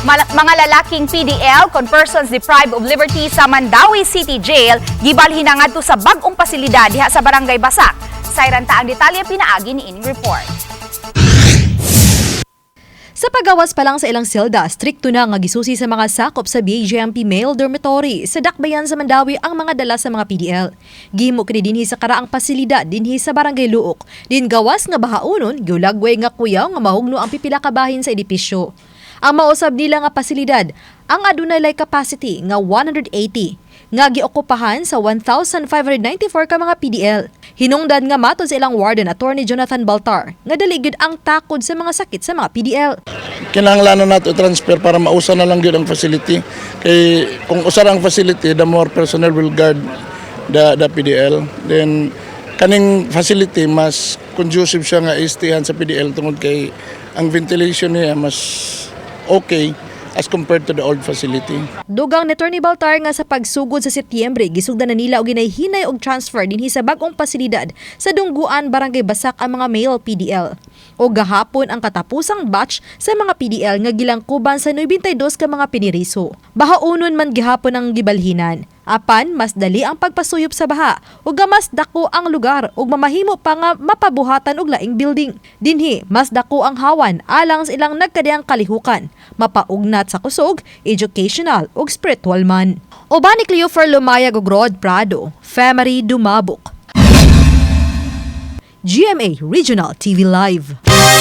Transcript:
Mga lalaking PDL kon persons deprived of liberty sa Mandaue City Jail gibalhin na ngadto sa bag-ong pasilidad diha sa Barangay Basak. Sayran ta ang detalye pinaagi ni ining report. Sa pagawas pa lang sa ilang selda, strikto na nga gisusi sa mga sakop sa BJMP Male Dormitory sa Dakbayan sa Mandaue ang mga dala sa mga PDL. Gihimo kini dinhi sa karaang pasilidad dinhi sa Barangay Luok. Din gawas nga bahaunon, giulagway nga kuyaw nga mahugno ang pipila ka bahin sa edipisyo. Ang mausab nila nga pasilidad, ang adunay lay capacity nga 180 nga giokupahan sa 1,594 ka mga PDL. Hinungdan nga matod sa ilang warden, Attorney Jonathan Baltar, nga dali gyud ang takod sa mga sakit sa mga PDL. Kinahanglan na nato transfer para mausa na lang gyud ang facility, kay kung usa ra ang facility, the more personnel will guard the PDL. Then kaning facility, mas conducive siya nga istihan sa PDL tungod kay ang ventilation niya mas okay as compared to the old facility. Dugang ni Attorney Baltar nga sa pagsugod sa Setyembre, gisugdan na nila og hinay-hinay og transfer dinhi sa bag-ong pasilidad sa Dungguan, Barangay Basak ang mga male PDL. O gahapon ang katapusang batch sa mga PDL nga gilangkuban sa 92 ka mga piniriso. Bahaunon man gihapon ang gibalhinan. Apan mas dali ang pagpasuyop sa baha ug mas dako ang lugar ug mamahimo pa nga mapabuhatan og laing building. Dinhi mas dako ang hawan alang sa ilang nagkadiyang kalihukan, mapaugnat sa kusog, educational ug spiritual man. Uban ni Cleofer Lumayag ug Rod Prado, Femery Dumabok. GMA Regional TV Live.